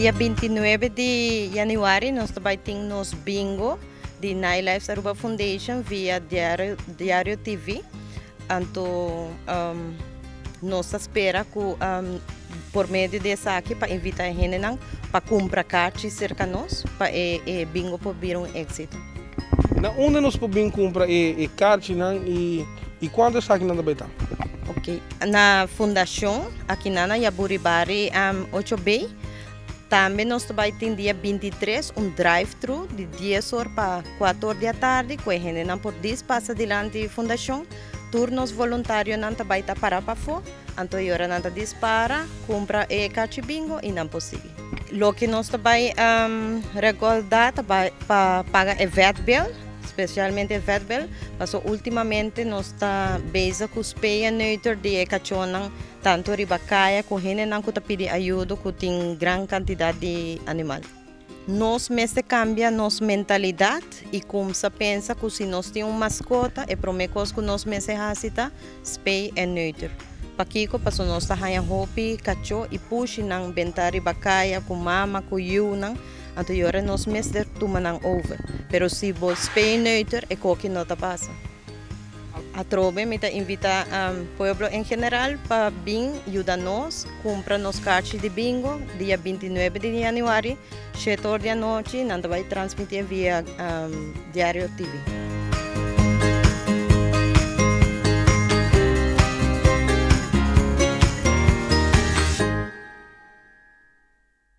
Dia 29 di januari nos ta bai tin nos bingo di Nine Lives Aruba Foundation via Diario, Diario TV. Anto um, nos ta spera ku um, por medio di esaki pa invita e hendenan pa kumpra karchi serka nos pa e, e bingo por bira un éksito. Na unda nos por bin kumpra e, e karchinan i, i kuantu esakinan ta bai ta? Ok, na fundashon aki na na Yaburibari um, 8B. Tambe nos ta bai tin dia 23 un drive-thru di 10 or pa 4 or di atardi ku e hendenan por dis pasa dilanti fundashon. Tur nos voluntarionan ta bai ta para pafó, anto e ora nan ta dis para, kumpra e karchi bingo i nan por sigui. Loke nos ta bai um, rekoldá ta bai pa paga e vet bill, spesialmente e vet bill, paso últimamente nos ta bezig ku spay en neuter di e kachónan tantu riba kaya ku hendenan ku ta pidi ayudo ku tin gran kantidat di animal. Nos mester kambia nos mentalidat i kumsa pensa ku si nos tin un maskota e promé kos ku nos mester hasi ta spay en neuter. Pakiko? Pasobra nos ta haña hopi kachó i pushinan bentá riba kaya ku mama ku yunan, anto i ora nos mester tuma nan over. Pero si bo spay en neuter e koki no ta pasa. Atrobe mi ta invita pueblo en general pa bin yuda nos cumpra nos kaarchi di bingo dia 29 di januari, 7 or di anochi. Nan ta bay transmiti via Diario TV.